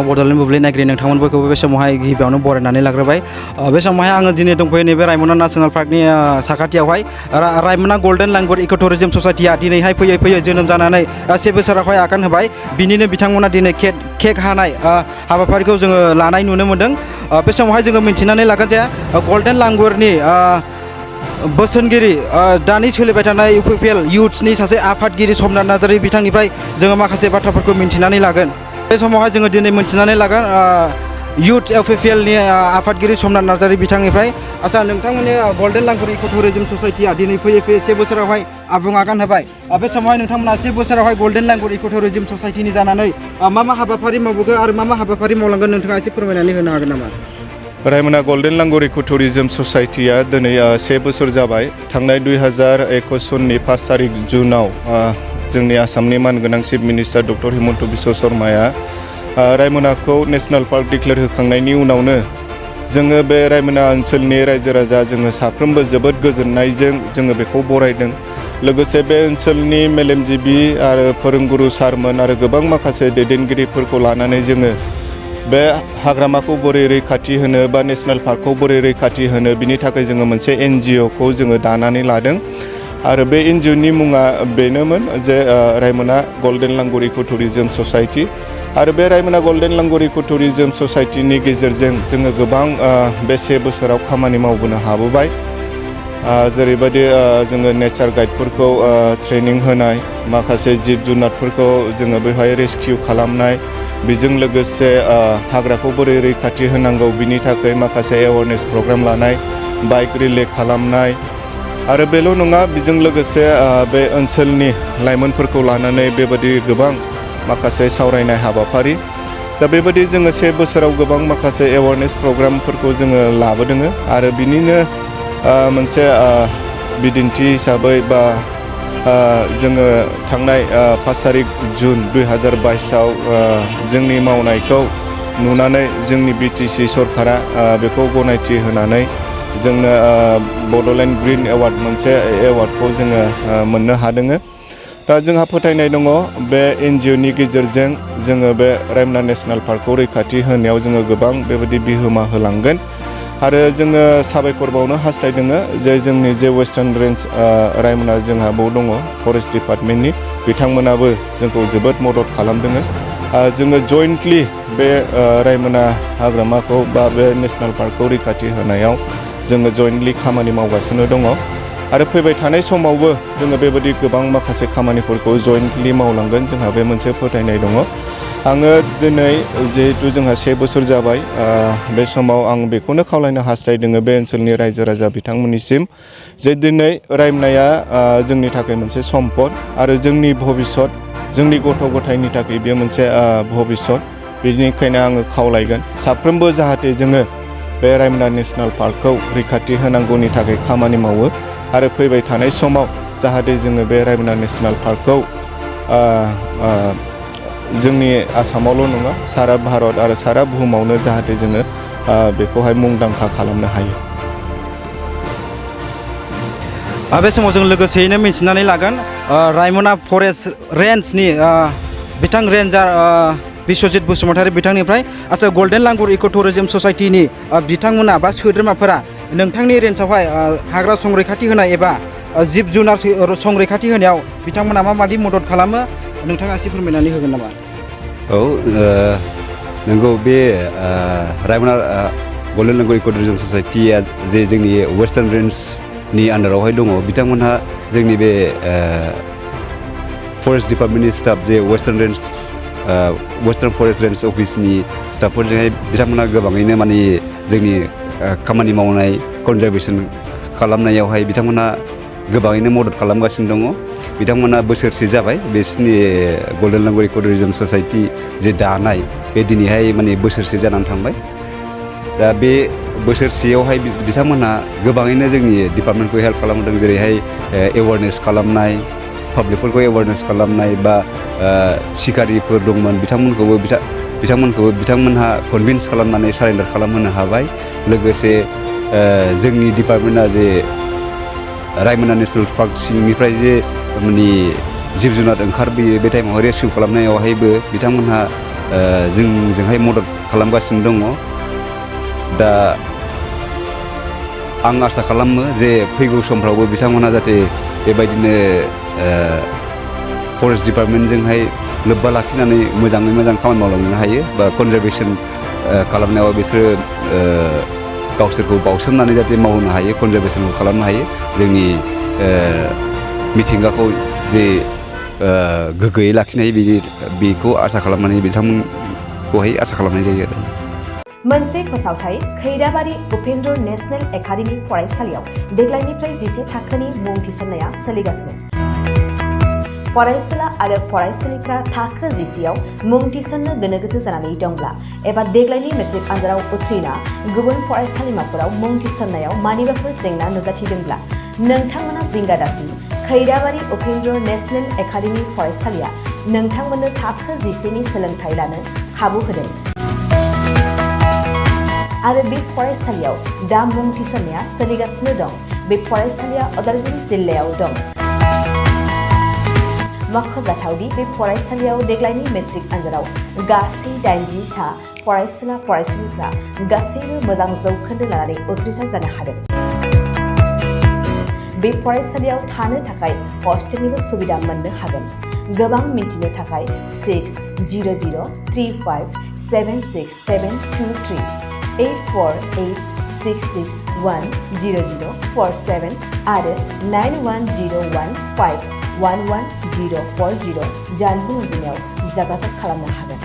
बड'लेण्ड बुब्लि नायगिरि नोंथांमोन बयखौबो बे समावहाय गिबियावनो बरायनानै लाग्रोबाय। बे समावहाय आङो दिनै दंफैयो नैबे रायमना नेसनेल पार्कनि साखाथियावहाय रायमना गोल्डेन लांगुर इक' टुरिजम ससाइटिया दिनैहाय फैयै जोनोम जानानै 1 बोसोरावहाय आगान होबाय। बिनिनो बिथांमोना दिनै केक हानाय हाबाफारिखौ जोङो लानाय नुनो मोन्दों। बे समावहाय जोङो मिन्थिनानै लागोन जे गोल्डेन लांगुरनि बोसोनगिरि दानि सोलिबाय थानाय इउपिपिएल युथ्सनि सासे आफादगिरि समनाथ नार्जारि बिथांनिफ्राय जोङो माखासे बाथ्राफोरखौ मिन्थिनानै लागोन। बे समावहाय जोङो दिनै मिन्थिनानै लागोन युथ इउपिपिएलनि आफादगिरि समनाथ नार्जारि बिथांनिफ्राय। आच्चा, नोंथांमोननि गोल्डेन लांगुर इक' टुरिजम ससाइटिया दिनै फैयै 1 बोसोरावहाय आबुं आगान होबाय। बे समावहाय नोंथांमोना 1 बोसोरावहाय गोल्डेन लांगुर इक' टुरिजम ससाइटिनि जानानै मा हाबाफारि मावबोगोन आरो मा हाबाफारि मावलांगोन नोंथाङा एसे फोरमायनानै होनो हागोन नामा? रायमना गोल्डेन लांगुर इक' टुरिजम ससाइटिया दिनै 1 बोसोर जाबाय। थांनाय 2021 सननि 5 तारिख जुनाव जोंनि आसामनि मानगोनां chief minister doctor Himanta Biswa शर्माया रायमनाखौ नेसनेल पार्क डिक्लेयार होखांनायनि उनावनो जोङो बे रायमना ओनसोलनि रायजो राजा जोङो साफ्रोमबो जोबोद गोजोननायजों जोङो बेखौ बरायदों। लोगोसे बे ओनसोलनि मेलेमजिबि आरो फोरोंगुरु सारमोन आरो गोबां माखासे दैदेनगिरिफोरखौ लानानै जोङो बे हाग्रामाखौ बोरै रैखाथि होनो बा नेसनेल पार्कखौ बोरै रैखाथि होनो बिनि थाखाय जोङो मोनसे NGOखौ जोङो दानानै लादों। आरो बे NGOनि मुङा बेनोमोन जे रायमना गोल्डेन लांगुर इक' टुरिजम ससाइटि। आरो बे रायमना गोल्डेन लांगुर इक' टुरिजम ससाइटिनि गेजेरजों जोङो गोबां बे 1 बोसोराव खामानि मावबोनो हाबोबाय। जेरैबायदि जोङो नेचार गाइडफोरखौ ट्रेनिं होनाय, माखासे जिब जुनारफोरखौ जोङो बेवहाय रेस्किउ खालामनाय, बेजों लोगोसे हाग्राखौ बोरै रैखाथि होनांगौ बिनि थाखाय माखासे एवारनेस प्रग्राम लानाय, बाइक रिले खालामनाय आरो बेल' नङा, बेजों लोगोसे बे ओनसोलनि लाइमोनफोरखौ लानानै बेबादि गोबां माखासे सावरायनाय हाबाफारि। दा बेबादि जोङो 1 बोसोराव गोबां माखासे एवारनेस प्रग्रामफोरखौ जोङो लाबोदों। आरो बिनिनो मोनसे बिदिन्थि हिसाबै बा जोङो थांनाय 5 तारिख जुन 2022आव जोंनि मावनायखौ नुनानै जोंनि BTC सरकारा बेखौ गनायथि होनानै जोंनो बड'लेण्ड ग्रीन एवार्ड मोनसे एवार्डखौ जोङो मोननो हादों। दा जोंहा फोथायनाय दङ बे NGOनि गेजेरजों जोङो बे रायमना नेसनेल पार्कखौ रैखाथि होनायाव जोङो गोबां बेबायदि बिहोमा होलांगोन। आरो जोङो साबायखर बावनो हास्थायदों जे जोंनि जे वेस्टार्न रेन्ज रायमना जोंहा बाव दङ फरेस्ट डिपार्टमेन्टनि बिथांमोनाबो जोंखौ जोबोद मदद खालामदों। जोङो जइन्टलि बे रायमना हाग्रामाखौ बा बे नेसनेल पार्कखौ रैखाथि होनायाव जोङो जइन्टलि खामानि मावगासिनो दङ। आरो फैबाय थानाय समावबो जोङो बेबायदि गोबां माखासे खामानिफोरखौ जइन्टलि मावलांगोन, जोंहा बे मोनसे फोथायनाय दङ। आङो दिनै जिहेतु जोंहा 1 बोसोर जाबाय, बे समाव आं बेखौनो खावलायनो हास्थायदों बे ओनसोलनि रायजो राजा बिथांमोननिसिम जे दिनै रायमनाया जोंनि थाखाय मोनसे सम्पद आरो जोंनि भबिष्यत, जोंनि गथ' गथायनि थाखाय बेयो मोनसे भबिष्यत। बेनिखायनो आङो खावलायगोन साफ्रोमबो जाहाथे जोङो बे रायमना नेसनेल पार्कखौ रैखाथि होनांगौनि थाखाय खामानि मावो। आरो फैबाय थानाय समाव जाहाथे जोङो बे रायमना नेसनेल पार्कखौ जोंनि आसामावल' नङा, सारा भारत आरो सारा बुहुमावनो जाहाथे जोङो बेखौहाय मुंदांखा खालामनो हायो। बे समाव जों लोगोसेयैनो मिन्थिनानै लागोन रायमना फरेस्ट रेन्जनि बिथां रेन्जार बिश्वजित बसुमतारी बिथांनिफ्राय। आच्चा, गोल्डेन लांगुर इक' टुरिजम ससाइटिनि बिथांमोना बा सोद्रोमाफोरा नोंथांनि रेन्जआवहाय हाग्रा संरैखाथि होनाय एबा जिब जुनार संरैखाथि होनायाव बिथांमोना माबादि मदद खालामो नोंथाङा एसे फोरमायनानै होगोन नामा? औ, नंगौ, बे रायमना गोल्डेन लांगुर इक' टुरिजम ससाइटिया जे जोंनि वेस्टार्न रेन्जनि आन्डारावहाय दङ, बिथांमोनहा जोंनि बे फरेस्ट डिपार्टमेन्टनि स्टाफ जे वेस्टार्न फरेस्ट रेन्ज अफिसनि स्टाफफोरजोंहाय बिथांमोनहा गोबाङैनो माने जोंनि खामानि मावनाय कनजारभेसन खालामनायावहाय बिथांमोनहा गोबाङैनो मदद खालामगासिनो दङ। बिथांमोना बोसोरसे जाबाय बिसोरनि गोल्डेन लांगुर इक' टुरिजम ससाइटि जे दानाय, बे दिनैहाय माने बोसोरसे जानानै थांबाय। दा बे बोसोरसेयावहाय बिथांमोनहा गोबाङैनो जोंनि डिपार्टमेन्टखौ हेल्प खालामदों, जेरैहाय एवारनेस खालामनाय, पाब्लिकफोरखौ एवारनेस खालामनाय, बा सिखारिफोर दंमोन बिथांमोनहा कनभिन्स खालामनानै सारेन्डार खालामहोनो हाबाय। लोगोसे जोंनि डिपार्टमेन्टआ जे रायमना नेसनेल पार्क सिंनिफ्राय जे माने जिब जुनार ओंखारबोयो, बे टाइमावहाय रेस्किउ खालामनायावहायबो बिथांमोनहा जोंजोंहाय मदद खालामगासिनो दङ दा आं आसा खालामो जे फैगौ समफ्रावबो बिथांमोनहा जाहाथे बेबायदिनो फरेस्ट डिपार्टमेन्टजोंहाय लोब्बा लाखिनानै मोजाङै मोजां खामानि मावलांनो हायो बा कनजारभेसन खालामनायाव बिसोरो गावसोरखौ बावसोमनानै जाहाथे मावहोनो हायो कनजारभेसनखौ खालामनो हायो जोंनि मिथिंगाखौ जे गोग्गोयै लाखिनो हायो बेखौ आसा खालामनानै बिथांमोनखौहाय आसा खालामनाय जायो आरो मोनसे फोसावथाय खैराबारि उपेन्द्र नेशनेल एकाडेमि फरायसालियाव देग्लायनिफ्राय 11 थाखोनि मुं थिसननाया सोलिगासिनो फरायसुला आरो फरायसुलिफ्रा थाखो 11आव मुं थिसननो गोनो गोथो जानानै दंब्ला एबा देग्लायनि मेट्रिक आनजादाव उथ्रिना गुबुन फरायसालिमाफोराव मुं थिसननायाव मानिबाफोर जेंना नुजाथिदोंब्ला नोंथांमोना जिंगा दासि खैराबारि उपेन्द्र नेशनेल एकाडेमि फरायसालिया नोंथांमोननो थाखो 11नि सोलोंथाइ लानो खाबु होदों आरो बे फरायसालियाव दा मुं थिसननाया सोलिगासिनो दं बे फरायसालिया उदालगुरि जिल्लायाव दं मख'जाथावदि बे फरायसालियाव देग्लायनि मेट्रिक आनजादाव गासै 80 सा फरायसुला फरायसुलिफ्रा गासैबो मोजां जौखोन्दो लानानै उथ्रिसार जानो हादों बे फरायसालियाव थानो थाखाय हस्टेलनिबो सुबिदा मोननो हागोन गोबां मिन्थिनो थाखाय 600035767723 84866100047 आरो 9101511040 जानबुं अनजिमायाव जगाजग खालामनो हागोन